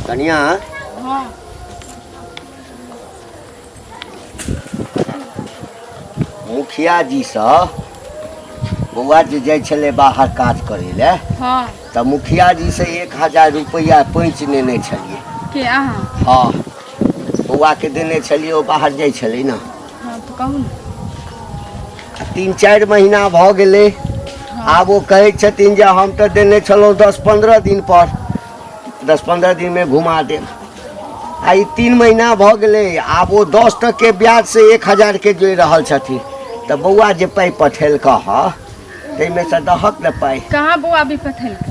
कनिया। हाँ। मुखिया जी सँ बौआ जे जाइ छलै बाहर काज करै लए। हाँ। तऽ मुखिया जी से 1000 रुपैआ पैंच नेने छलियै। के अहाँ? हाँ, बौआके देने छलियै, ओ बाहर जाइ छलै ने। हाँ, तऽ कहू ने। आ 3-4 महीना भऽ गेलै। आब ओ कहै छथिन जे हम तऽ देने छलहुँ 10-15 दिन पर, 10-15 दिनमे घुमा देब। आ ई 3 महीना भऽ गेलै, आब ओ 10 टके ब्याजसँ 1000के जोड़ि रहल छथिन। तऽ बौआ जे पाइ पठेलकऽ हँ ताहिमे सँ दहक ने पाइ। कहाँ बौआ अभी पठेलकै?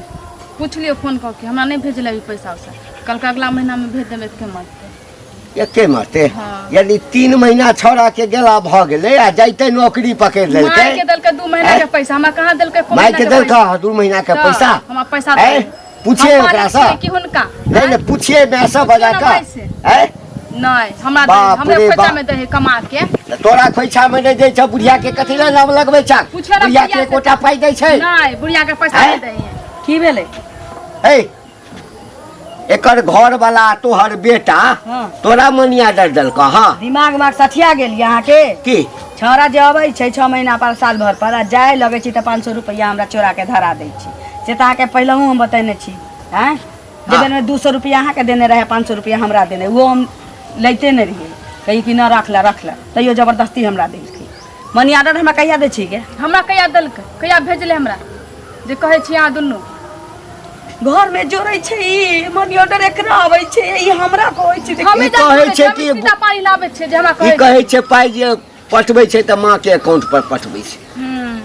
पूछ लियौ फोन कऽ के, हमरा नहि भेजलै अभी पैसा उसा। कहलकै अगला महीनामे भेज देबै एके मरते। एके मरते? हाँ। यानी 3 महीना छौड़ा के गेला भऽ गेलै आ जाइते नौकरी पकड़ि लेलकै। माय के देलकै 2 महीना के पैसा, हमरा कहाँ देलकै एको माय महीना के के देलकै पैसा? 2 महीना के तऽ पैसा? हमरा पैसा ऐ, दे। पूछिए हम ओकरा मालिक सँ। छियै कि हुनका? नहि नहि, पूछिए माय सँ बजा पूछिए ने कऽ। माय से। ऐ? नहि, हमरा दे, बाप हमरे रे खोइचा बाप। में दे है कमा के। तऽ तोरा खोइछा में नहि दै छ, बुढ़िया के कथी लए नाम लगबै छ? पूछिए ने बुढ़िया के बुढ़िया से। एकोटा पाइ दै छै? नहि, बुढ़िया के पैसा ऐ? नहि दै है। की भेलै? हे, एकर घर वाला तोहर बेटा। हाँ। तोरा मनी ऑर्डर देलकौ? हाँ। दिमाग उमाग सठिया गेल यऽ अहाँके? की? छौड़ा जे अबै छै 6 महीना पर साल भर पर आ जाय लगै छै तऽ 500 रुपैआ हमरा चोरा के धरा दै छै। से तऽ अहाँके पहिलहुँ हम बतेने छी। आँय, जे हाँ। बेरमे 200 रुपैआ अहाँके देने रहै, 500 रुपैआ हमरा देने, ओहो हम लैते नहि रहियै, कही कि न रख ले रख ले, तैयो जबरदस्ती हमरा देलकै। मनी ऑर्डर हमरा कहिया दै छी गे? हमरा कहिया देलकै? कहिया भेजलै हमरा जे कहै छी अहाँ दुनू? घर में जोड़ै छै ई मनी ऑर्डर, एकरा अबै छै, ई हमरा कहै छै जे हमे ई जानै कहै छियै, छै हम कि सीधा पानी लाबै छियै जे हमरा ई कहै कहै छै पाइ जे पठबै छै तऽ माँ के अकाउंट पर पठबै छै।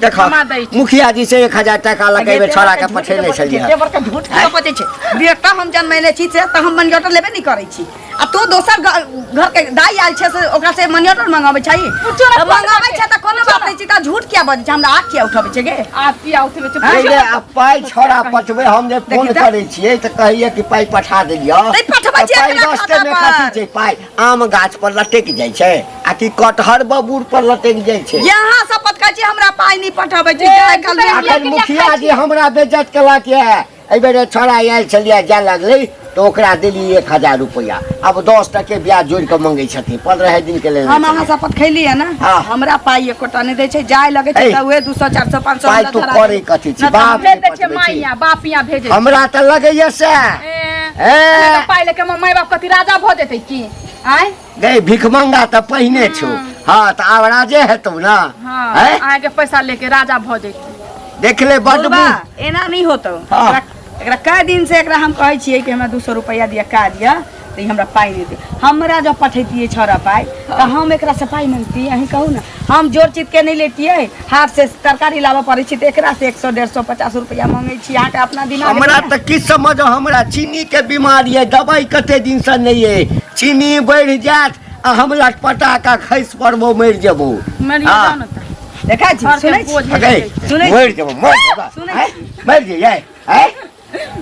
देख, हमरा दै छै। मुखिया जी से 1000 टाका लऽ के एहि बेर छोड़ा के पठेने छलियै। एते बड़का झूठ किया बजै छै? बेटा हम जन्मेने छी से तऽ हम मनी ऑर्डर लेबे नहि करै छी, आ तू दोसर घर के दाई आयल छै से ओकरा से मनी ऑर्डर मंगाबै छै? पूछो ना तऽ फोन मंगाबै करके। छै तऽ कोनो बात नहि छै, तऽ झूठ किया बजै छै? हमरा आँख किया उठबै छै गे? आब किया उठबै छै? नहि पूछो नहि, ना। आ पाइ छोड़ा पठबै, हम जे फोन देखी तऽ। करै छियै तऽ कहैया कि पाइ पठा देलियै। नहि पठबै तऽ छियै पाइ एकरा रस्ते मे खाता कथी पर। छै? पाइ आम गाछ पर लटकि जाइ छै आ कि कटहर बबूर पर लटकि जाइ छै? यहाँ शपथ खाइ छी, हमरा पाइ नहि पठबै छै। ए, जाय काल तू तऽ अखन मुखिया जी हमरा बेज्जत केलक यऽ। एहि बेर छोड़ा आयल छलियै, जाय लगलै तऽ ओकरा देली 1000 रुपैआ, आब 10 टके ब्याज जोड़ि कऽ मंगै छथिन, 15 दिन के लेल। हम अहाँ शपथ खैली है ना? हाँ। हमरा पाइ एकोटा नहि दै छै, जाय लगै छै ए, तऽ उहे 200 400 500 पाइ हमरा तू धरा करै दै। कथी छी? नहि तऽ बाप भेज के दै छियै पठबै माय छी। यहाँ, बाप यहाँ भेजै छै। हमरा तऽ लगैया सएह। ए, ए। तऽ पाइ लेके हमर माय बाप कथी राजा भऽ जेतै की? आँय? गई भिखमंगा तऽ पहिने छौ, हाँ तऽ आब राजे हेतौ ना? हाँ। हैं? अहाँके पैसा लेके राजा भऽ जेतै। देख ले बड बुढ़बा, एना नहि होतौ। हाँ। एकरा कए दिन से एकरा हम कहै छियै कि हमरा 200 रुपैआ दिअ, काज यऽ, तऽ ई हमरा पाइ नहि दे। हमरा जब पठैतियै छौड़ा पाइ तऽ हम एकरा से पाइ मंगतियै? अहीं कहू ने, हम जोर चित के नहि लेतियै? हाथ से तरकारी लाबऽ पड़ै छै तऽ एकरा से 100 150 50 रुपैआ मंगै छी। अहाँके अपना दिमाग हमरा नहि तऽ की समझ, हमरा चीनी के बीमारी अइ, दवाइ कते दिनसँ नहि अइ। चीनी बढ़ि जायत आ हम लटपटा कऽ खसि पड़बो, मरि जेबो। मरियो हाँ। जाउ ने तऽ। देखै छी, घर के सुनै छी? बोझ अगै, हेतै। सुनै छी? मरि जेबो, मरि जेबो। सुनै आँय? छी? मरि जइयै? आँय?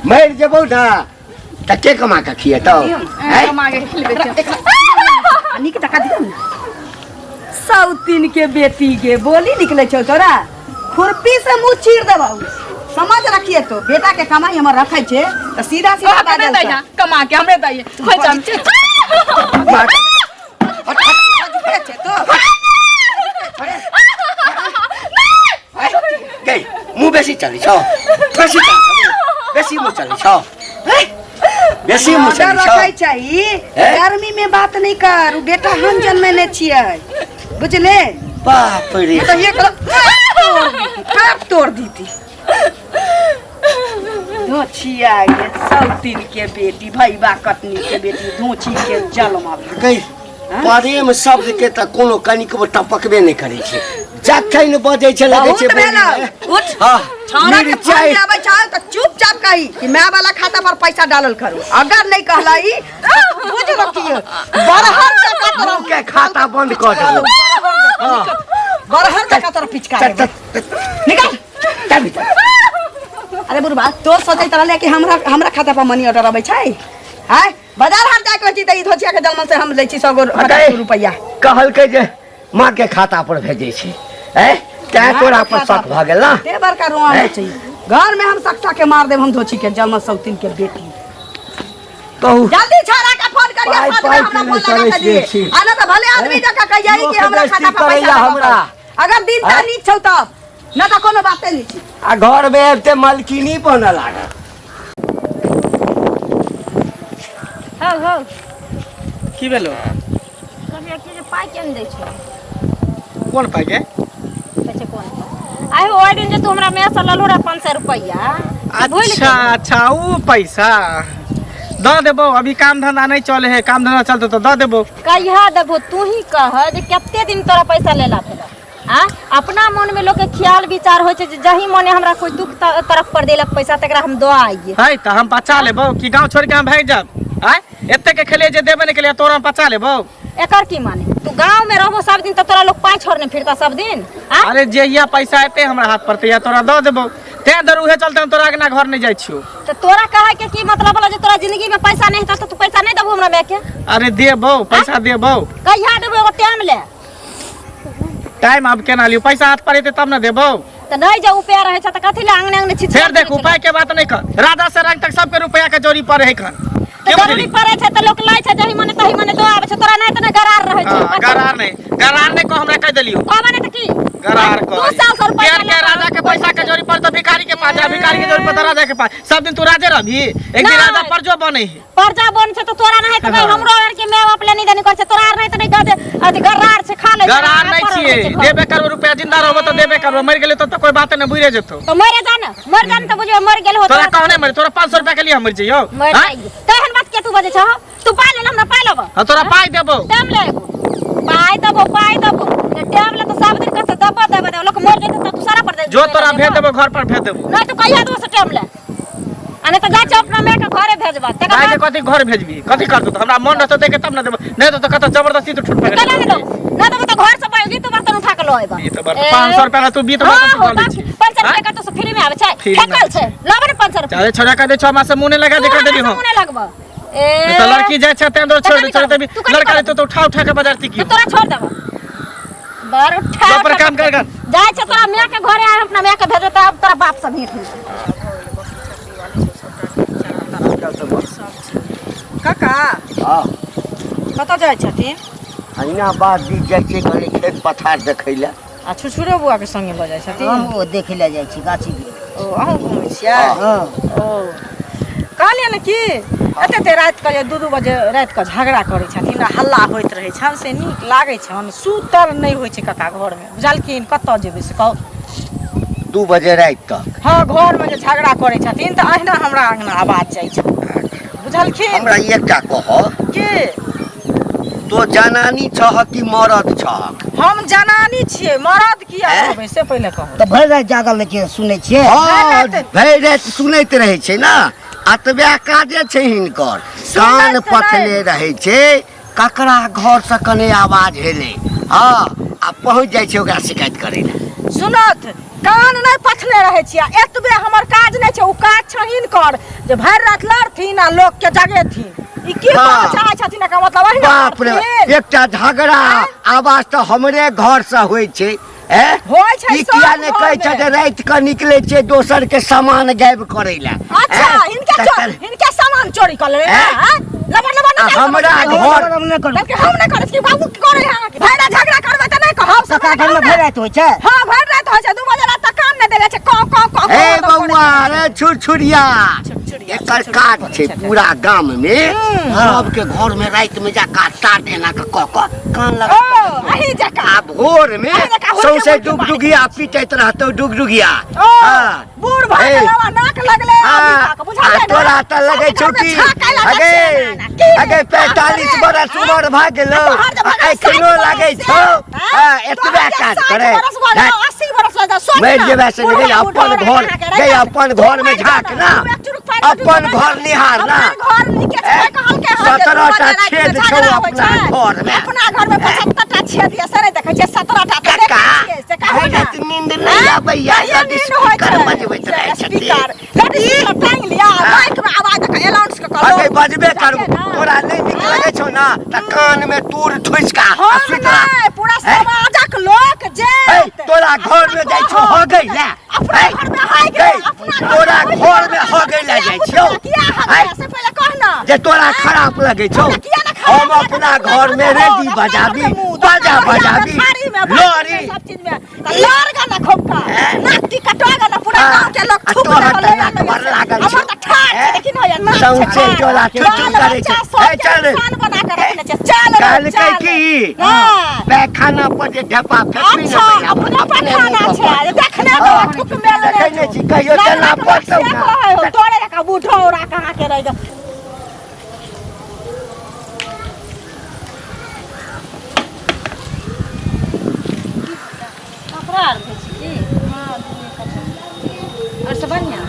मरि जेबो ने तऽ के कमा कऽ खिएतौ? आँय? कमा के खिलबै छै। आ नीक टका दियौ ने सौतीन के बेटी के, बोली निकले छौ तोरा, खुरपी से मुंह चीर देबौ, समझ रखिए। तो बेटा के कमाई हमर रखै छै तऽ सीधा सीधा अहाँके नहि बाजल दैया कमा के, हमरे दैया खोइचा। कर। छै तो गई, मुँह बेसी चलै छौ, बेसी चलै छौ मुँह, बेसी मुँह चलै छौ, हैं? बेसी मुँह ऑर्डर चलै छौ। रखै चाही। हैं? गर्मी में बात नहीं कर, उ बेटा हम जन्मेने छियै, बुझले? बाप रे। तऽ ये पैर तोड़ दीती धोछिया गे सौतीन के बेटी, भैबा कटनी के बेटी, धोछी के जलमा। गई, प्रेम शब्द के तऽ कोनो कनिकबो टपकबे नहि करै छै, जखन बजै छै लगै बहुत छै बोली भेलौ। मे। उठ। हाँ, छौड़ा के फोन मिरचाइ जे आबै छौ तऽ चुपचाप कही कि माय वाला खाता पर पैसा डालल करू। अगर नहीं कहलाई बुझ रखियो बरहर जका तोरा के खाता बंद कऽ देबौ। हाँ। बरहर जका तोरा पिचका चल, देबौ। चल, चल, निकल। चल भीतर। अरे बुढ़बा, तो सोचैत रहले कि हमरा हमरा खाता पर मनी ऑर्डर अबै छै? आय बाजार हाट जाय के होइ छी तऽ ई धोचिया के जलमन से हम लै छी 100 गो अरे, रुपैआ। कहलकै जे माँ के खाता पर भेजै छै, ऐ तैं तोरा पर शक भऽ गेल ना? ते बड़का रोआ हैं? छै घर में, हम सकसा के मार देब हम धोची के जलमन सौतीन के बेटी। कहू। जल्दी छोरा के फोन करिए, पाइ साथ में पाइ हमरा के फोन नहि लगा करै के छियै दिए। छी। आ ना तऽ भले आदमी जकाँ कहियै लोक कि हमरा जस्ती खाता पर पैसा करैया लगा हमरा। कऽ। अगर दिन ता आँय? नीक छौ तब ना तऽ कोनो बाते नहि छै। आ घर में आबिते मलकिनी बनऽ लागल। हौ हौ। की भेलो? कहलियै कि जे पाइ किया नहि दै छौ? कोन पाइ गे? कहै छै कोन पाइ? आइ ओहि दिन जे तू हमरा माय से ललहो रहे 500 रुपैआ, भूलि अच्छा गेली। अच्छा, ऊ पैसा दऽ देबो, अभी काम धंधा नहीं चले है, काम धंधा चलते तो दऽ देबो। कहिया देबो तू ही कह जे कते दिन तोरा पैसा लेला भेल? आ अपना मन में लोग के ख्याल विचार होइ छै जे जही मने हमरा कोई दुख तरफ पर देलक पैसा तकरा हम दऽ आइए। है तऽ हम बचा लेबो कि गांव छोड़ के हम भागि जाब? आय एते के खेलिए जे देबे नहीं के लिए, तोरा हम बचा लेबो। एकर की माने? तू गांव में रहबो सब दिन तऽ तोरा लोग पाइ छोड़ने फिरता सब दिन? आ अरे जहिया पैसा एते हमरा हाथ पर तहिया तोरा दऽ देबो, तें दर उहे चलते हम तोरा अगना घर नहीं जाइ छियो। तऽ तोरा कहे के की मतलब होला जे तोरा जिंदगी में पैसा नहीं हेतौ तऽ तू पैसा नहीं देबो हमरा माय के? अरे देबो, पैसा देबो। कहिया देबो? एगो टाइम ले। टाइम आब केना लियो? पैसा हाथ पर एते तब न देबो। तऽ नहीं जे उपाय रहे छै तऽ कथी ले अंगने अंगने छिछिया फेर देख, उपाय के बात नहीं कर, राजा से रंग तक सबके रुपया के जरूरी पड़े है खन। तऽ जरूरी पड़े छै तऽ लोक लै छै जही मने तही मने दऽ आबै छै, तोरा नहीं तऽ नहीं गरार रहै छै। हाँ, गरार नहीं, गरार नहीं को हमरा कह देलियो। कहबा नहीं तऽ की? गरार को 200 रुपया के के राजा के पैसा के जरूरी पड़े तो भिखारी के पास जा, भिखारी के जरूरी पड़े तो राजा के पास। सब दिन तू राजे रहबी, एक दिन नहीं। राजा पर जो बने है। परजा बन छै तऽ तोरा नहि तऽ हमरो आर के my बाप ले नहीं देनी कर छै, तोरा आर नहि तऽ नहीं गदे अथी गरार छै खा ले। गरार नहीं छिए, देबे करबो रुपया, जिंदा रहबो तऽ देबे करबो, मर गेलै तो कोई बात नहीं, बुझे जेतो। तऽ मरे जा ने, मर जा ने तऽ बुझबे मर गेल हो। तोरा कहने मरे, तोरा 500 रुपया के लिए हम मर जइयो। मर जाइयो तहन बात के तू बजे छह? तू पाइ ले, हमरा पाइ लेबो। हां तोरा पाइ देबो। टाइम ले एगो पाइ देबो, पाइ देबो टाइम ले तऽ सब दिन कहत देबो देबो देबो, लोक मर जेतै तऽ तू सारा पर दे। जो तोरा भेज देबो, घर पर भेज देबो। नहीं तू कहिया देबो से टाइम ले, आ नहीं तऽ जाइ छै अपना माय के घरे भेजबा। तकर माय के बाद कथी घर भेजबी? कथी करतौ? तऽ हमरा मन रहतौ देके तब न देबो, नहीं तऽ कतौ जबरदस्ती तो ठुट पकड़ केना नहि देबो? नहि देबो तऽ घर से बीत बर्तन उठा के लऽ अयबा। बीत बर्तन 500 रुपया ला तू बीत बर्तन हाँ, हो, उठा लै छी। 500 रुपया कतौ से फ्री में आबै छै? फ्री में फेकल आबै छै, लाबे ने 500 रुपया। अरे छोड़ा कर दे, छौ मास से मुंह नहीं लगा दे, कर देली तू हो। हमरा से मुंह नहीं लगबो। ए तो लड़की जाइ छै तें छोड़ दे, छोड़ दे। तू कथी लड़का करबी? रहतौ तऽ उठा उठा के बजारती की? तऽ तोरा छोड़ देबो बर उठा जा पर उठा काम कर कर। जाइ छै तोरा माय के घरे, आइ अपना माय के भेजो तऽ आब तोरा बाप से भेंट होई। काका। हँ। कतऽ जाइ छथिन? अहिना बात बीत जाइ छै कनि खेत पथार देखै लए। आ छुछुरो बौआ के संगे लऽ जाइ छथिन? हम ओ देखै लए जाइ छी गाछी वृक्ष। ओ अहूँ घुमै छियै? हँ। ओ कहलियै ने कि एते एते राति कऽ जे 2-2 बजे राति कऽ झगड़ा करै छथिन आ हल्ला होइत रहै छनि, से नीक लागै छनि? सुतल नहि होइ छै काका घरमे, बुझलखिन? कतऽ जेबै से कहू। 2 बजे राति तक? हँ, घरमे जे झगड़ा करै छथिन तऽ अहिना हमरा अङ्गना आवाज जाइ छै, बुझलखिन? हमरा एकटा कह की तो जनानी छह कि मरद छह? हम जनानी छियै, मरद किया ऐं? रहबै से पहिले कहू। तऽ भरि राति जागल रहै छियै, सुनै छियै? हँ, राति- भरि राति सुनैत रहै छै ने, अतबे काजे छै हिनकर, कान सुनैत पथने नहि। रहै छै ककरा घर से कने आवाज हेलै। हँ, आ पहुँच जाइ छै ओकरा शिकायत करै लए। सुनत कान नहि पथने रहै छियै, एतबे हमर काज नहि छै। ओ काज छै हिनकर जे भरि राति लड़थिन आ लोकके जगेथिन। ई की हाँ। कहऽ चाहै छथिन? एकर मतलब अहिना बाप रे, करथिन? एकटा झगड़ा आवाज तऽ हमरे घर से होइ छै। ए? होइ छै ई सब किया नहि कहै छै घरमे। जे राति कऽ निकलै छै दोसर के सामान गायब करै लए? अच्छा ए? हिनके हिनके सामान चोरी कऽ लेबै? ऐं? आँय? लबर लबर आ नहि हमरा करू। घर हम नहि करू। बल्कि हम नहि करै छी, बाबू की करै है अहाँके? भरि राति झगड़ा करबै तऽ नहि कहब? काका घरमे भरि राति होइ छै? हँ, भरि राति होइ छै, 2 बजे राति तक कान नहि देले छै, कौ कौ कौ कौ ए कौ करै बौआ छै। रे छुरछुरिया, छुरछुरिया, एकर छुरछुरिया काज करै छै छै। पूरा गाम में सबके घर में राति में जा कऽ तार एना कऽ कऽ कऽ कान लगा ओ अही जकाँ आ भोर में अही जकाँ हुलके सौंसे हुलके डुगडुगिया पिटैत रहतौ, डुगडुगिया। ओ हाँ। बूढ़ भऽ ए। गेलौ आ नाक लगले हाँ, अभी तक, बुझलियै आ ने? तोरा तऽ लगै सबके छौ घरमे कि छाक आयल अगे छै ना, की? अगे 45 बरस उमर भऽ गेलौ तोहर जे आ भऽ गेलौ एखनो 60 लगै बरस छौ से, आँय? हाँ, एतबे तोहर जे काज 60 करे बरस भऽ गेलौ, 80 बरस भऽ गेलौ, सोच मरि ना। जेबै से बूढ़ा गई अपन बूढ़ा घर अहाँके गई रहि अपन घर में झाँक ना, तू एक चुरुक पानि दऽ अपन दियौ, घर निहार ना। अपन घर नीके छै, कहलकै हँ जे 17 दू टा बजे रातिमे छेद छौ झगड़ा होइ अपना छै। घर में। अपना घर में 75 टा छेद यऽ से नहि देखै छियै? 17 टा तऽ देखै काका छियै, से कहू भरि ने। राति नींद नहि आबैया, कहियो नींद होइ लाउडस्पीकर छै? बजबैत रहै छथिन। स्पीकर लाउडस्पीकर टांगि लिअ आ माइक में आवाज दऽ कऽ अनाउंस कऽ कऽ अरे लोक। बजबे करबो बुझलियै ने? तोरा नहि नीक लगै छौ ना तऽ कान में तूर ठुसि कऽ आ हम सुति रह नहि, पूरा हैं? समाजक लोक ऐ, जायत तोरा घर में जाइ छौ हो गई ले अपना ऐ, घर में है गई, गेलै, अपना घर तोरा में घर में हो गई ले जाइ छौ किया ऐ, हगे से पहिले कह ना जे तोरा खराब लगै छौ हमरा किया ना खराब हम लागत? अपना अपना घर में घर में रेडी हो, बजाबी अपना घर में मुँह, बाजा अपना घर में बजाबी थारी में, बाटी में, लोरी सब चीज में त लड़ गा ना खूब का हैं? नाक टी कटवा गा ना पूरा हाँ, गांव के लोग आ थूक तोहर रहल तऽ है नाक बड़ लागल हमर छौ। तऽ ठाढ़ छै हैं? देखी न होइया नाक छै सौंसे ठाढ़। टोला थू थू बाल करै बच्चा छै। सबके ए, चल रे। इंसान बना के रखने छै चल रे, कहलकै चल। की हाँ। पैखाना पर जे ढेपा फेकबी ने अच्छा भैया, अपना अपने पखाना मुँह पर। छै देखने हाँ। तो थूक मेल देखै नहि छी कहियो तेना पड़तौ ना तोरे रखा बूढ़ो औरा कहाँ के रह गेल। कपड़ा आर धोइ छी की आओर सब बढ़िआँ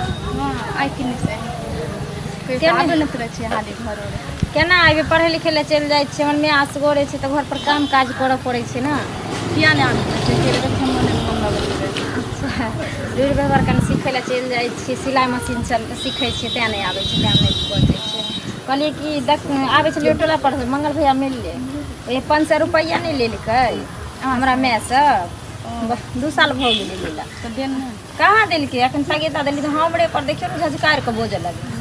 आइ कि नहि से केना? आबे नहि करै छियै हाली घर ओर। केना अयबै पढ़ै लिखै लए चलि जाइ छियै हमर माय असगरे छै तऽ घरपर काम काज करऽ पड़ै छै ने किया नहि आबै छियै अकेले तऽ हमरो नहि मोन लगैत रहै अच्छा लुरि व्यवहार कनि सिखै लए चलि जाइ छियै सिलाइ मशीन चल सिखै छियै तेँ नहि आबै छै टाइम नहि बचै छै कहलियै कि देख आबै छलियै टोला पर मंगल भैया मिललै ओहि 500 रुपैआ नहि लेलकै हमरा मायसँ 2 साल भऽ गेलै लेला तऽ देल नहि कहाँ देलकै एखन तगेदा देली तऽ हमरे पर देखियौ ने झझकारि कऽ बजऽ लगलै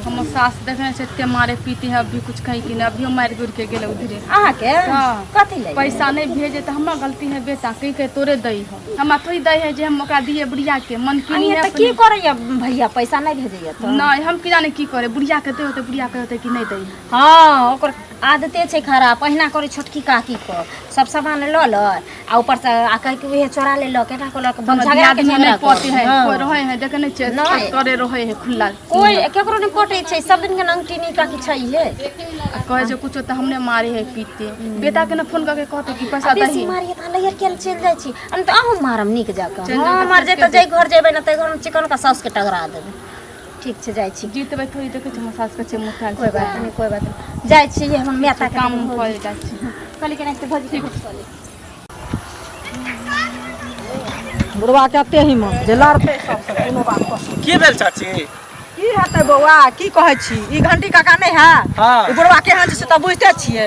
हमर सास देखने छै एते मारे पीते है अभी कुछ कहीं कि नहि अभियो मारि गुड़ के गेलै उधरे अहाँके हाँ। कथी लए पैसा नहि भेजे तऽ हमरा गलती है बेटा कहि के तोरे दै हो हमरा थोड़ी दै है जे हम ओकरा दिए बुढ़िया के मन की अहाँ है तऽ की करैया भैया पैसा नहि भेजैया तऽ नहि हम की जाने की करे बुढ़िया के दै होते बुढ़िया के होते कि नहि दै है हँ ओकर आदते छै खराब पहिना करै छोटकी काकी के सब सामान लऽ लऽ आ ऊपर से आ कहि के उहे चोरा लेलक एना कलक हमर झगड़ा के दियादनी झगड़ा नहि करत। पटे है हाँ। कोइ रहै है देखे नहि छियै नहि। करे रहै है खुला कोइ केकरो नहि पटै छै सब दिन के नंगटी नी काकी छै हे आ कहै छै कुछो तऽ हमने मारे है पीते बेटा के ने फोन करके कहते कि पैसा बेसी दही मारिए तऽ लैयर के चलि जाइ छी आ नहि तऽ अहूँ मारम नीक जकाँ चलि जाउ हँ तऽ मार जे फटके तऽ जाहि घर जेबै ने ताहि घरमे चिकन का साउसके टगरा देबै ठीक छै जाइ छी जीतबै थोड़ी देखै छियै हमर सास के छै मुठाल कोइ बात नहि कोइ बात नहि जाइ छी हमर माता के काम करै जाइ छी कहली केना के भौजी के भोज कऽ ले। बुढ़वा के एते हिम्मत जे लड़तै सबसँ कोनो बात पर। की भेल चाची की हेतै बौआ की कहै छी ई घंटी काका नहि है हाँ। ई बुढ़वा केहन छै से तऽ बुझिते छियै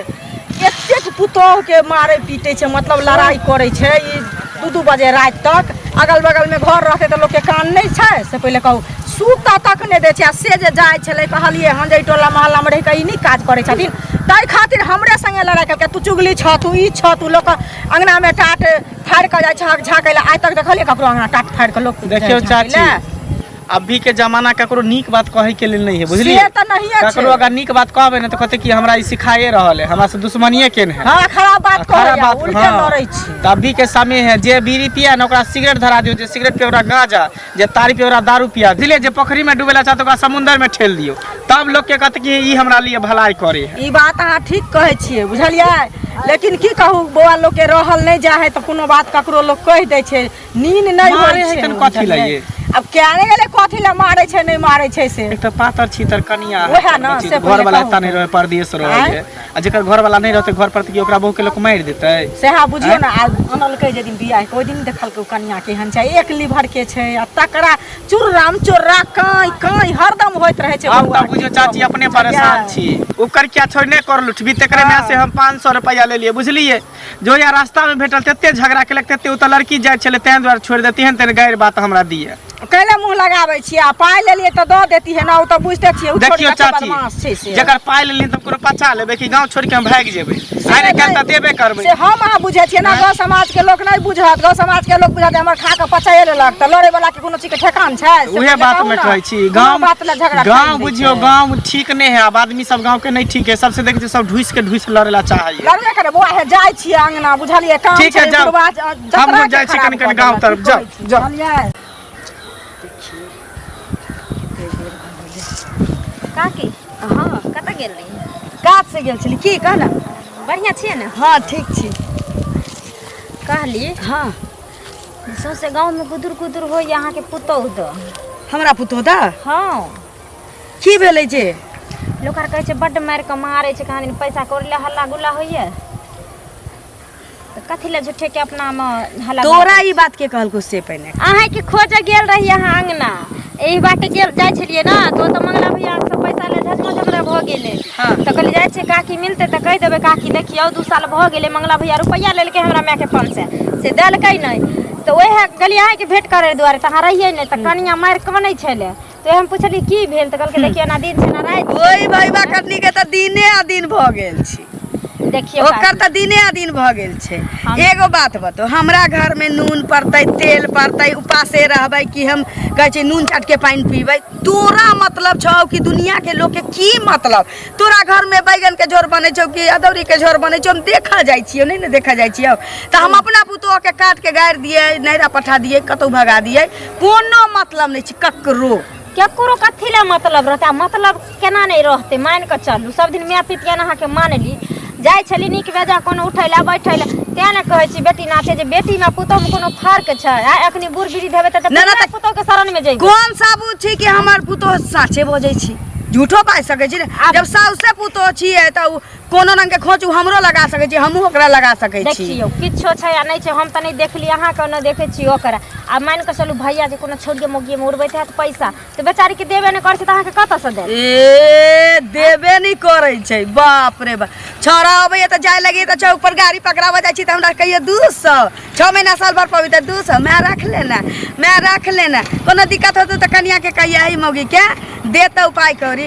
एतेक पुतोह के मारै पीटै छै मतलब लड़ाइ करै छै ई 2-2 बजे राति तक अगल बगल में घर रहतै तऽ लोकके कान नहि छै से पहिले कहू सुतऽ तक नहि दै छै आ से जे जाइ छलै कहलियै हन जे ई टोला मोहल्लामे रहि कऽ ई नीक काज करै छथिन ताहि खातिर हमरे संगे लड़ाइ केलकै तू चुगली छह तू ई छह तू लोक अङ्गनामे टाट फाड़ि कऽ जाइ छहक झाँकै लए आइ तक देखलियै ककरो अङ्गना टाट फाड़ि कऽ लोक देखियौ झाँकै चाची लए? अभी के जमाना ककरो नीक बात कहै के लेल नहीं है बुझलियै से तऽ नहिये छै। ककरो अगर नीक बात कहबै ने तऽ कहतै कि हमरा ई सिखाए रहल है हमरा से दुश्मनिये केने है हाँ खराब बात खराब कहैया बात उल्टे हाँ। लड़ै छी तऽ अभी के समय है जे बीड़ी पिया ने ओकरा सिगरेट धरा दियौ जे सिगरेट पिए ओकरा गांजा जे तारी पिए ओकरा दारू पिया बुझलियै जे पोखरी में डूबेला चाहत ओकरा समुंदर में ठेल दियौ तब लोग के कहतै कि ई हमरा लिए भलाई करे है ई बात अहाँ ठीक कहै छियै बुझलियै लेकिन की कहू बौआ लोकके रहल नहि जाइ है तऽ कोनो बात ककरो लोक कहि दै छै नीन नहि मारे होइ है छै तन कथी लए ये? आब किया नहि गेलै कथी लए मारै छै नहि मारै छै से एक तऽ पातर छीतर कनिया है, ओएह ने, बच्ची, से घर वाला पहिले एता नहीं रहे परदेश रहे आँय? है आ जेकर घर वाला नहीं रहते घर पर तऽ की ओकरा बहू के लोक मारि देतै सएह बुझियौ ने आ अनलकै जे दिन बियाह के ओहि दिन देखलकै ओ कनिया केहन छै एक लीवर के छै आ तकरा चुर्राम चुर्रा काँय काँय हरदम होइत रहै छै हम बौआ, तऽ बुझियौ चाची अपने परेशान छी ओकर क्या छोड़ नहि कर लुटबी तकरे माय से हम 500 रुपया लेलियै बुझलियै जो या रास्ता में भेटल तते झगड़ा केलक तते ओ तऽ लड़की जाइ छलै तें दुआरे छोड़ि दे तेहन तेहन गारि बात हमरा दिए कैले मुँह लगाबै छियै आ पाइ लेलियै तऽ दऽ देती है ना ओ तऽ बुझिते छियै ओ छोड़ी देखियौ कते चाची बदमाश छै से जकर पाइ लेलियै तऽ कोनो पचा लेबै कि गाँव छोड़ि के हम भागि जेबै आइ ने काल्हि तऽ देबे करबै से हम अहाँ बुझै छियै ना गाँव समाज के लोक नहि बुझत गाँव समाज के लोक बुझत हमर खा कऽ पचाए लेलक तऽ लड़ै वाला के कोनो चीज के ठेकान छै से उहे पहिले बात कहू में ना। कहै छी कोनो गाँव बात लए झगड़ा गाँव ठानि दै बुझियौ छै। गाँव ठीक नहि है आब आदमी सब गाँव के नहीं ठीक है सबसे देखै छियै सब ढुसि के ढुसि लड़े ला चाहैया लड़बे करे बौआ हे जाइ छियै अंगना बुझलियै काम ठीक है, छै जाउ। बुढ़वा जतरा हमहूँ के जाइ छी खराब कनि कनि कऽ गाँव देलक, तरफ, की जाउ, कहै छी, जाउ। बुझलियै काकी हाँ कतऽ गेल रही काज से गेल छली की कह ने बढ़िआँ छियै ने हाँ ठीक छी कहली हाँ सौंसे गाँवमे गुदुर गुदुर होइए अहाँके पुतोहु दऽ हमरा पुतोहु दऽ हाँ की भेलै जे लोक आर कहै छै बड्ड मारि कऽ मारै छै कहाँ दिन पैसा कौड़ी लए हल्ला गुल्ला होइए तऽ कथी लए झूठेके अपनामे हल्ला गुल्ला तोरा ई बात के कहलको से पहिने अहाँके खोजऽ गेल रही अहाँ अङ्गना एहि बाटे गेल जाइ छलियै ने तऽ ओतऽ मंगला भैया सब पैसा साल झगड़ा झगड़ा भऽ गेलै। तऽ कहलियै जाइ छियै काकी मिलतै तऽ कहि देबै, काकी देखियौ 2 साल भऽ गेलै मंगला भैया रुपैआ लेलकै हमरा मायके 500 से देलकै नहि। तऽ ओएह गेलियै अहाँके भेंट करै दुआरे, तऽ अहाँ रहियै नहि, तऽ कनिया मारि कनै छलै। तऽ हम पुछलियै की भेल, तऽ कहलकै देखियौ एना दिन छै एना राति। ओहि भैबा कटनी के तऽ दिने आ दिन भऽ गेल छै। देखियौ ओकर तऽ दिने आ दिन भऽ गेल छै। एगो बात बताउ, हमरा घर में नून पड़तै तेल पड़तै उपासे रहबै कि हम कहै छै नून चाट के पानि पीबै? तोरा मतलब छौ कि दुनिया के लोग के की मतलब? तोरा घर में बैगन के झोर बनै छौ कि अदौरी के झोर बनै छौ? हम देखऽ जाइ छियौ नहि ने देखऽ जाइ छियौ तऽ हम अपना पुतोह के काट के गाड़ि दियै, नैरा पठा दियै, कतहु भगा दियै, कोनो मतलब नहि छै ककरो। केकरो कथी लए मतलब रहतै? आ मतलब केना नहि रहतै? मानि कऽ चलू सब दिन माय पितियन अहाँके मानली जाइ छली नीक बेजा कोनो उठै लए बैठै लए, तें ने कहै छी बेटी नाते जे बेटीमे पुतोहमे कोनो फर्क छै। आ एखनी बूढ़ बीड़ी देबै तऽ ना, ना, तऽ पुतोहके शरणमे जइबै। कोन साबुत छी कि हमर पुतोह साँचे बजै छी? झूठो बाजि सकै छी ने। जब साउसे पुतोह छियै तऽ उ कोनो रंग के खोंच उ हमरो लगा सकै छी, हमहूँ ओकरा लगा सकै छी। देखियौ किछो छै आ नहि छै, हम तऽ नहि देखली अहाँके, नहि देखै छी ओकरा। आ मानि कऽ चलू भैया जे कोनो छौड़िए मौगिएमे उड़बैत हैत पैसा तऽ बेचारीके देबे नहि करै छै तऽ अहाँके कतऽसँ देत? ए देबे नहि करै छै, बाप रे बाप। छौड़ा अबैया तऽ जाय लगिए तऽ चौक पर गाड़ी पकड़ाबऽ जाइ छी तऽ हमरा कहियो 200, 6 महीना साल भर पबी तऽ 200 मैं रख लेना, मैं रख लेना। कोनो दिक्कत होतौ तऽ कनिया के कहिया ही मौगी के देतौ पाइ कौड़ी।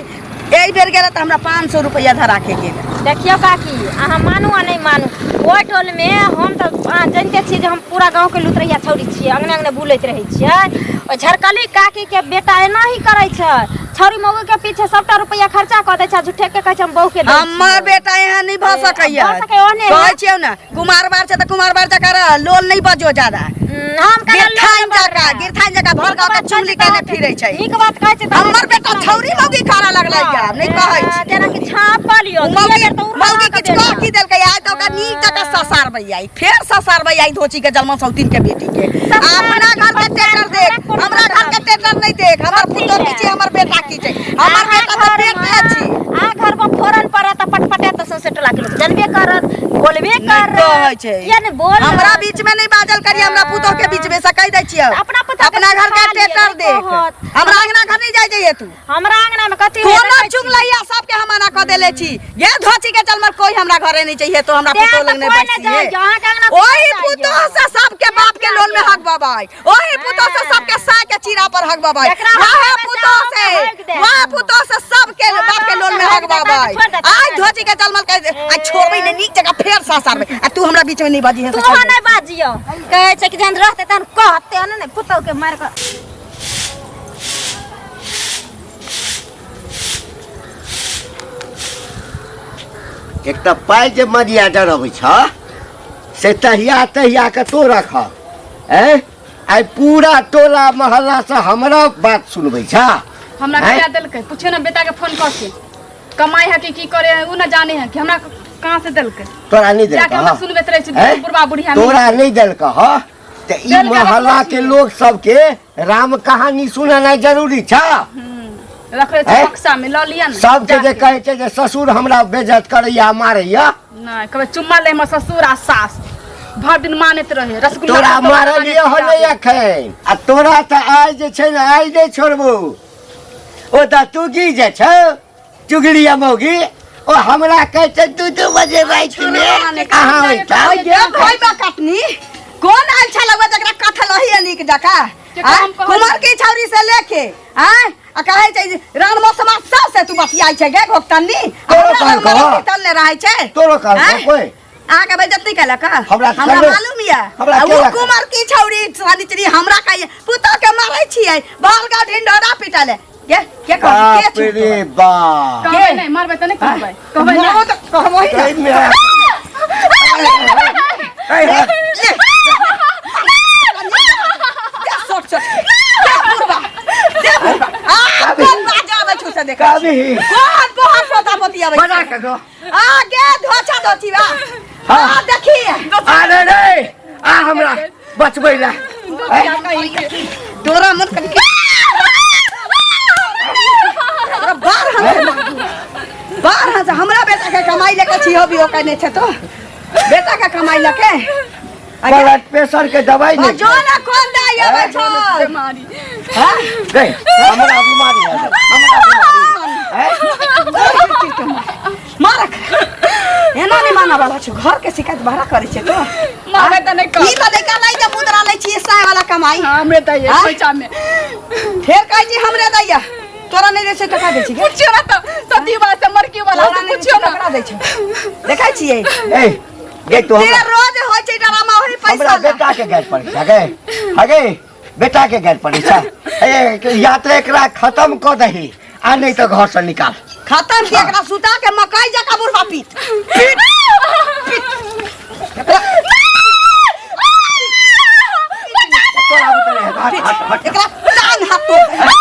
एहि बेर गेलै तऽ हमरा 500 रुपैआ धरा के गेलै। देखियौ काकी अहाँ मानू आ नहि मानू, ओहि टोलमे हम तऽ अहाँ जानिते छियै जे हम पूरा गाँवके लुतरैया छौड़ी छियै, अङ्गने अङ्गने बुलैत रहै छियै। ओहि झरकली काकीके बेटा एना ही करै छै, छौड़ी मौगीके पीछे सबटा रुपैआ खर्चा कऽ दै छै आ झूठेके कहै छै हम बहूके दै हमर बेटा एहन नहि भऽ सकैया। भऽ सकैया, ओहने कहै छियौ ने कुमार बार छै तऽ कुमार बार जकाँ रह, लोल नहि बजो जादा। हम कहलियै लोल गिरथाइन नहि जकाँ, बजबै। गिरथाइन जकाँ भर गाँव के चुगली केने फिरै छै। नीक बात कहै छै तऽ हमर बेटा छौरी मौगी करऽ लगलै या नहि कहै छी। जेना कि छापल यौ, मौगी दुइये बेर तऽ उड़ल मौगी अहाँके किछु कह बेटा। की देलकै आइ तऽ ओकरा नीक जकाँ ससारबै आइ, फेर ससारबै आइ धोची के जलमा सौतीन के बेटी के। अपना घर के टेटर देख, हमरा घर के टेटर नहि देख। हमर पुतोह की छै, हमर बेटा की छै? हमर बेटा तऽ बेटे छी। अहाँ घर पर फोरन पड़त तऽ पटपटायत तऽ सौंसे टोला के लोक जनबे करत, बोलबे नहि करत। कहै छै। किया नहि बोल? हमरा बीच में नहीं बाजल करी, हमरा पुतोह के बीच में से कहि दै छियौ। अपना पुतोह के अपना घर के सिखा लिअ, टेटर नहि देख। कहत। हमरा अंगना घर नहीं जाय जइहे तू। हमरा अंगना में कथी होय कोनो देखै छी? चुगलैया सबके हम मना कऽ देले छी। गे धोची के चलमर कोई हमरा घरे नहीं चाहिए तो हमरा तें पुतोह तऽ लग नहीं कोई नहि बैसिए। जाइए, अहाँके अंगना कोई ओही नहि जाइए। पुतोह से सबके बाप के लोन में हक बबाई, ओही पुतोह से सबके साय के चीरा पर हक बबाई, जकरा वह हक देबै से पुतोह अहाँके से हक देत। वह पुतोह से सबके वएह बाप के लोन में अहाँके हक हक देत, बबाई। छोड़ि देत, आइ धोची के चलमर के आ छोड़बै ने नीक जगह फेर ससारबै आ तू हमरा बीच में नहीं बाजी है। तू नहि बाजियौ, कहै छै कि जहन रहतै तहन कहतै ने, पुतोह के मारि कऽ। एक तऽ पाइ जे मर्यादा अबै छ से तहिया तहिया के तो रख। ऐं आइ पूरा टोला मोहल्ला से हमरा बात सुनबै छ। हमरा आँय? क्या देलकै पूछे ना बेटा के फोन कर के, कमाई है कि की करे है उ ना जाने है कि हमरा कहाँ से देलकै। तोरा नहीं देलक जाके हमरा हँ? सुनबैत रहै छै ऐं? बुढ़बा बुढ़िया मिल तोरा नहीं देलक हँ? तऽ ई देलकै तऽ मोहल्ला के पुछियै। लोग सबके राम कहानी सुनेनाइ जरूरी छ। रखले छै ऐं? बक्सा में लऽ लिअ ने सबके जे जाके। कहै छै जे ससुर हमरा बेइज्जत करैया मारैया। नहि कहबै चुम्मा ले हमर ससुर आ सास भरि दिन मानैत रहे रसगुल्ला तोरा कतौ मारलियै बना के हन नहि एखन आ तोरा तऽ आइ जे छै ने आइ नहि छोड़बौ। ओ तऽ तू की जे छौ चुगलिया मौगी, ओ हमरा कहै छै 2-2 बजे रातिमे अहाँ ओहिठाम। गे भैबा कटनी कोन आयल छल हुआ जकरा कथलही है नीक जकाँ? केकरा आँय? हम कहलियै? कुमार की छौरी से लेके आँय आ कहै छै जे रान मौसमा सब से तू बतियाइ छै गे घोकतन्नी। तोरो हमरा कहलकौ? लग मरती तलने रहै छै। तोरो कहलकौ आँय? कोइ? अहाँके बेइज्जती केलक? हमरा हमरा कहलक। मालूम यऽ। हमरा आ ओ केलक? कुमार की छौरी सनिचरी हमरा कहैए पुतोह के मारै छियै, बाल गाँव ढिंढोरा पिटले। के के कहलक? के बाप छौ रे बाप। कहबै नहि मारबै तऽ नहि कहबै, कहबै नहि। मारबो तऽ कहबो ही कहै ने। ने। ऐ हे। दे सोट सोट। दे बुढ़बा, दे बुढ़बा। आ, कोन बाजा आबै छौ से देखै छी। कभी। कोन बोहर सोता पोती आबै बना छौ? के दो। आ, गे धोछा धोची बा। हाँ। आ, देखी। अरे रे, आ हमरा बचबै ला। तोरा मन कनी बार बार हंस हमरा बेटा के कमाई लेके छियो भी ओकर नहि छै तो बेटा के कमाई लेके ब्लड प्रेशर के दवाई नहीं जो ना कोन दाई आबै छौ बीमारी हां गई हमरा बीमारी है, हमरा बीमारी। मारक एना नहि मानऽ वाला छौ घर के शिकायत बड़ा करै छै तो मारे तऽ नहि ई कर तऽ देखा नहि जे मुद्रा लै छियै साय वाला कमाई हमरे दैये आँय? पैसा में फेर कहै छी हमरे दैया तोरा नहि दै छै टका दै छी गे? पूछियो ना तऽ सती वाला से मरकी वाला तोरा से नहि दै पूछियो छै ना ककरा दै छौ देखै छियै ए गे तू तेरा हमरा रोज होइ छै ड्रामा ओही पैसा हमरा ला। बेटा के गैर पड़ै छै गे हगे बेटा के गैर पड़ै छै ए या तऽ एकरा खत्म कऽ दही आ नहि तऽ घर से निकाल खत्म की एकरा सुता के मकई जका बुढ़वा पीट पीट पीट तोरा बुते हट हट हट एकरा टांग हाथ तोड़ दही।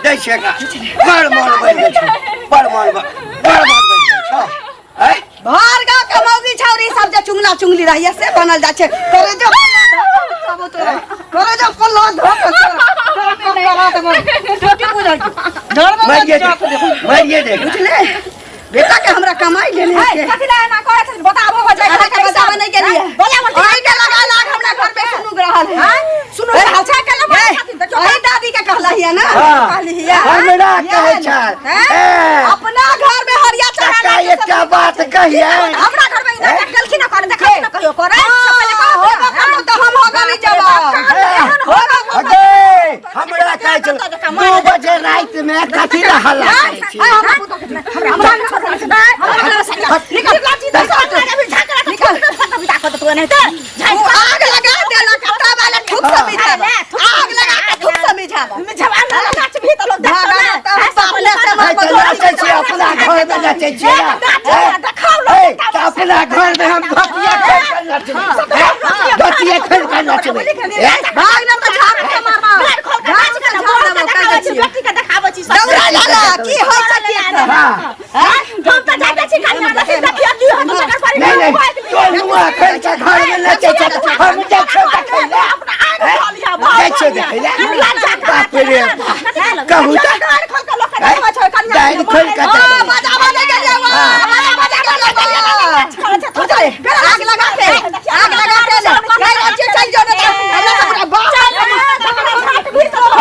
दै छै एकरा बड़ मन बढ़ि गेल छौ बड़ मन बड़ मन बढ़ि गेल छौ ऐ भर गाँव के मौगी छौरी सब जे चुंगला चुंगली रहिए से बनल जाइ छै तोरे जो तोरा करे जो पल्ला धो के तोरा तोरा करा देबो की बुझल छौ घर में मारिए दे मारिए दे बुझले बेटा के हमरा कमाई लेने के कथी ला एना करै छथिन बताबो हो जाय अहाँ के बतावे नहीं गेलिए बोला बोल अहीं के लगा लाग हमरा घर पे सुनुग रहल है सुनुग रहल छै, कल्ला बोलै छथिन, देखियौ। अहीं दादी के कहला हिया ना हाँ। कहली हिया हमरा कहै हिया छै ने? ए अपना घर में हरिया चढ़ा काका एकटा बात कहिए हमरा घर में इधर गेलखिन ना करे देखै ना कहियो करे सब पहिले हाँ, कहत होगा कतौ तऽ हम होगा नहीं जवाब अगे हमरा कहै छल 2 बजे राति में कथी ला हल्ला करै छी हमरा उ आग लगा देलक कत्ता वाला ठुक से मिझावा आग लगा के ठुक से मिझावा है तऽ नाचै छियै अपना घर में नाचै छियै ना ए, तऽ अपना घर में हम धोतिया खोलि कऽ नचबै धोतिया खोलि कऽ नचबै ए, भाग ना तऽ झाड़ू के मारबा झाड़ू से झाड़ देबो कह दै छियै दौड़ा लाला की होइ छै की एतऽ? हाँ नहीं नहीं तो नुआ खोलि कऽ घर में नचै छै हम जाइ छियै देखै लए जाइ छियै देखै लए बाप रे बाप कहू तऽ दालि खोलि कऽ हाँ, देखबै। बजावा नहि गेलियै वहाँ, बजावा नहि गेलियै वहाँ। बुझलियै? आग लगा के आग लगा के ले। नहीं, राज्य चलि जाओ ना तऽ हमरा तऽ पूरा बाप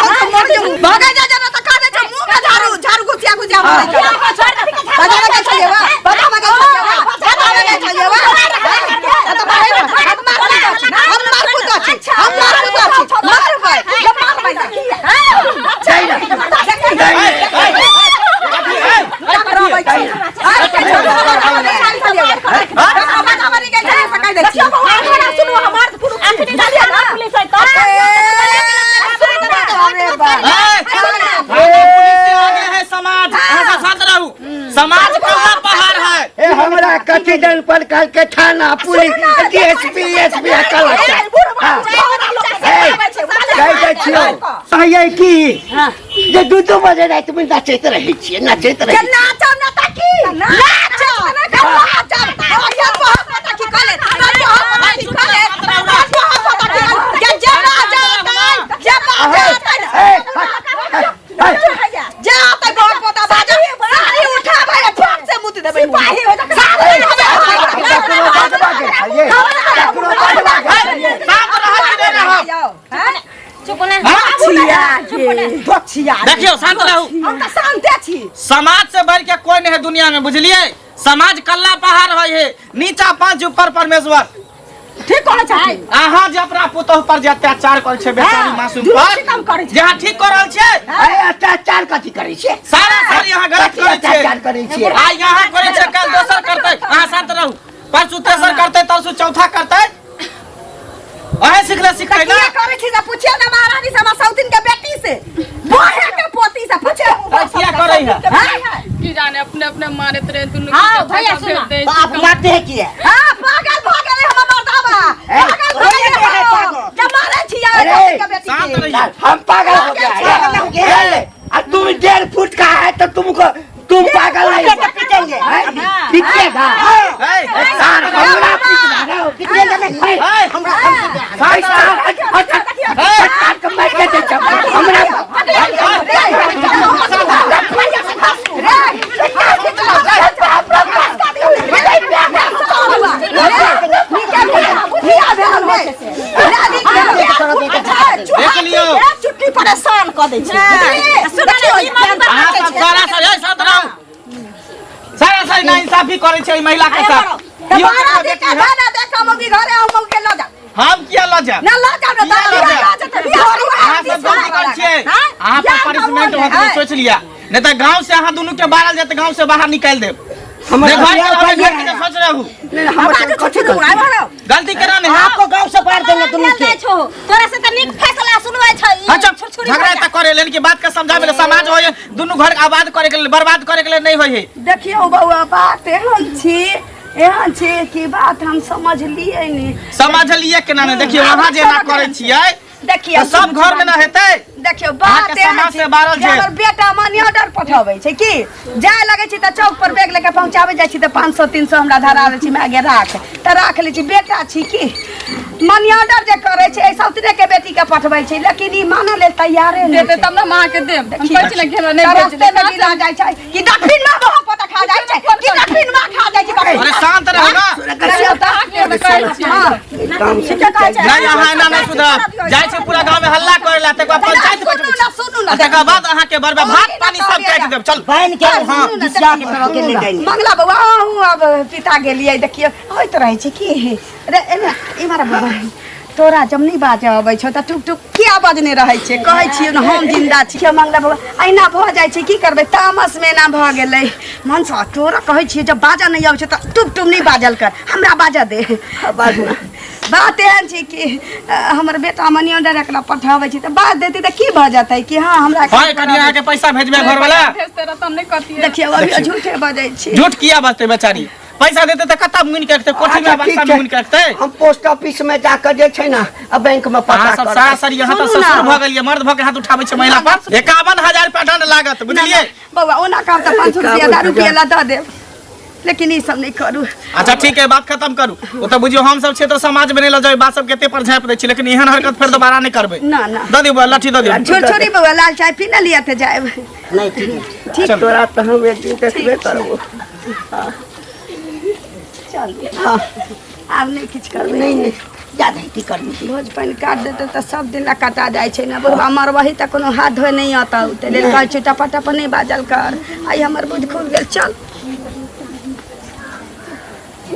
हम मर जाऊ। भागै जा जा ना तऽ कह दै छै मुँह में झाड़ू झाड़ू घुसिया घुसिया मारै छै। बजावा के चलिए वा बजावा के चलिए वा बजावा के चलिए वा तऽ मारै ना। हम मार कुद छी हम मार कुद छी हम मार कुद छी मारबै जब मारबै जाइ ना जाइ ना। पुलिस से आगे है समाज अहाँ सब शांत रहू समाज कहाँ पहाड़ है ए हमरा कथी दन पर कल के थाना पुलिस डीएसपी एसपी आ कलेक्टर हाँ। ए, कहै जाइ छियौ कहैयै की जे 2-2 बजे राति मे नचैत रहै छियै नचैत रहै छियै। नाचब ना ताकी नाचब नाचब हरियर बहुत पता की कले बहुत पता की कले बहुत पता की कले जे जे बाजा तै जे बाजा तै ए, हट, हट, जे आतै बहुत पता बाजा साड़ी उठाबै फट से मुत देबै सिपाही हो जा साड़ी ककरो बजबा के खाइए ककरो बजबा के खाइए शांत रहब कि नहि रहब चुप ना बचिया गे बचिया देखियौ शांत रहू हम तऽ शान्ते छी समाज से बढ़ के कोई नहीं है दुनिया में बुझलिए समाज कल्ला पहाड़ है हे नीचा पांच ऊपर परमेश्वर ठीक कहै छथिन अहाँ जे अपना पुतोह पर जे अत्याचार करै छै बेचारी मासूम जुलुम पर सितम करै छै। जे अहाँ ठीक कऽ रहल छियै ए अत्याचार कथी करै छियै सारा सारी अहाँ गलत कथी करै छियै अत्याचार करै छियै आइ यहाँ करै छै काल्हि दोसर करतै अहाँ शांत रहू परसू तेसर करतै तरसू चौथा करतै अहें सिखले सिखै ना किया करै छी से पुछियौ ने महारानी से हमर सौतिन के बेटी से बोहे के पोती से पुछियौ किया करै है हैं? की जाने अपने अपने मारैत रहे दुनू हाँ, भैया सुनो। बाप मारते है किया हाँ, पागल भऽ गेलै हमर मर्दाबा ए, पागल भऽ गेलै है हम। पागल। जब मारै छियै अरे, सौतिन के बेटी शांत के। रहिए हम पागल हो गया पागल हो गया। ए, आ तुम 1.5 फुट का है तो तुमको तुम पागल नहीं तो पीटेंगे हैं? पीटिएगा ए, सार हमरा पीटना ना पीटेंगे नहीं ए, हमरा भाई साहब हट, हट, हट, हट, के मार के दे छौ। हमरा रे, परेशान कऽ दै छै सुनू ने, ई मौगी पर अहाँ सब सारा सारा ए, शांत रहू। सारा सारी नाइंसाफी करै छै ई महिला के साथ। तऽ इहो बारह केकरो दिन बेटी के है? भाड़ा दे कऽ मौगी घरे हम मौगी के लऽ जाउ। हम किया लऽ जायब? ना लऽ जाउ ने, किया तऽ लऽ बियाह जायब? लऽ जेतै, बियाह करू, अहाँ सब गलती करै छियै। अहाँ पर यार पनिशमेंट कमल होत नहीं है। सोच लिया। नहीं तऽ गांव से अहाँ दुनू के बाहर जायत गांव से बाहर निकालि देब। हमर नहीं घर के बियाह रहबै, कहिया घर के सोच रहू। नहीं, हमर कथी गलती? गलती केना नहीं है? आपको गांव से बाहर देंगे दुनू भेल के जाइ छौ तोरा से तऽ नीक फैसला सुनबै छै ई अच्छा छुरछुरी झगड़ा भैया। तऽ करे लेकिन बात के समझावे ले समाज होय दुनू घर के आबाद करे के लेल बर्बाद करे के लेल नहीं होय है। देखियौ बौआ बात एहन छी एहन छी कि बात हम समझलियै नहि। समझलियै केना नहि? देखियौ अहाँ जेना करै छियै देखियौ तऽ सब घर मे ना हेतै। देखियौ बात अहाँके एहन समाज छै से बारल जे छै। हमर बेटा मनी ऑर्डर पठाबै छै कि जाय लगै छी तऽ चौक पर बैग लेके पहुँचाबै जाइ छी तऽ 500 300 हमरा धरा दै छी, माय गे राख, तऽ राख लै छी। बेटा छी कि मनी ऑर्डर जे करै छै एहि सौतरे के बेटी के पठबै छै, लेकिन ई मानऽ लेल तैयारे नहि देते छै। तब ने हम अहाँके देब। हम कहै छी ने कि हमरा नहि तऽ भेज रास्ते मे गिरा जाइ छै कि दक्षिण माँ बहुत पता खा जाइ छै कि दक्षिण माँ खा जाइ छै। अरे शांत रहू ना। देखियौ तऽ अहाँके कहै छी। हँ काम से ठीके कहै छै। नहीं अहाँ एना नहीं सुधरब। जाइ छै पूरा गांव में हल्ला करे ला तकर बाद पंचायत सुनू बैठबै ना, सुनू ना। आ तकर बाद अहाँके बर्बाद भात पानी सब काटि देब। चल बहन के हाँ, बिसिया के तरह के ले जाएंगे। मंगला बौआ अहूँ आब पिता गेलियै। देखियौ होइत रहै छै कि रे एना इम्हर बौआ तोरा जब नहि बाजऽ अबै छौ तऽ टुक टुक किया बजने रहै छै? कहै छियौ ने हम जिन्दा छी। मंगला बौआ अहिना भऽ जाइ छै, की करबै, तामसमे एना भऽ गेलै मनसँ। तोरा कहै छियै जब बाजऽ नहि अबै छै तऽ टुप टुप नहि बाजल कर, हमरा बाजऽ दे। बाजू ना। बात एहन छै कि हमर बेटा मनी ऑर्डर एकरा पठाबै छै तऽ बाज देतै तऽ की भऽ जेतै कि हँ हमरा हाय कनि अहाँके पैसा भेजबै घर वाला। भेजते रहत हम नहि कहतियै। देखियौ अभी झूठे बजै छी। झूठ किया बजतै बेचारी? पैसा देतै तऽ कतऽ मुनि के रखतै? कोठी में अच्छा, बक्सा ठीक में छै। मुनि के रखतै? हम पोस्ट ऑफिस में जाकर जे छै ना आ बैंक में पता अहाँ सब करबै। सासर यहाँ तऽ सुनू ना। ससुर भऽ गेलियै, मर्द भऽ के हाथ उठाबै छै महिला पर। 51,000 रुपया दंड लागत, बुझलियै? बौआ ओना कहब तऽ 500 रुपया दारू पियै लए दऽ देब, लेकिन ई सब नहि करू। अच्छा ठीक है, बात खत्म करू। ओ तऽ बुझियौ हम सब छियै तऽ समाज में नहि लऽ जाउ, बात सब कते पर झाँपि दै छी, लेकिन एहन हरकत फेर दोबारा नहि करबै। ना ना दऽ दियौ बौआ, लाठी दऽ दियौ। छुरछुरी बौआ लाल चाय पी ने लिअ तऽ जायब। नहीं ठीक है। ठीक। तोरा तऽ हम एक दिन देखबे करबो। चल आब नहि किछु करबै। नहीं नहीं ज्यादा की करबी? भोज पानि काटि देतै तऽ सब दिन लए कटा जाइ छै ने बुढ़बा, मरबही तऽ कोनो हाथ धोए नहि अतौ, ताहि लेल कहै छियौ टपा टप नहि बाजल कर। आइ हमर बुद्धि खुलि गेल। चल।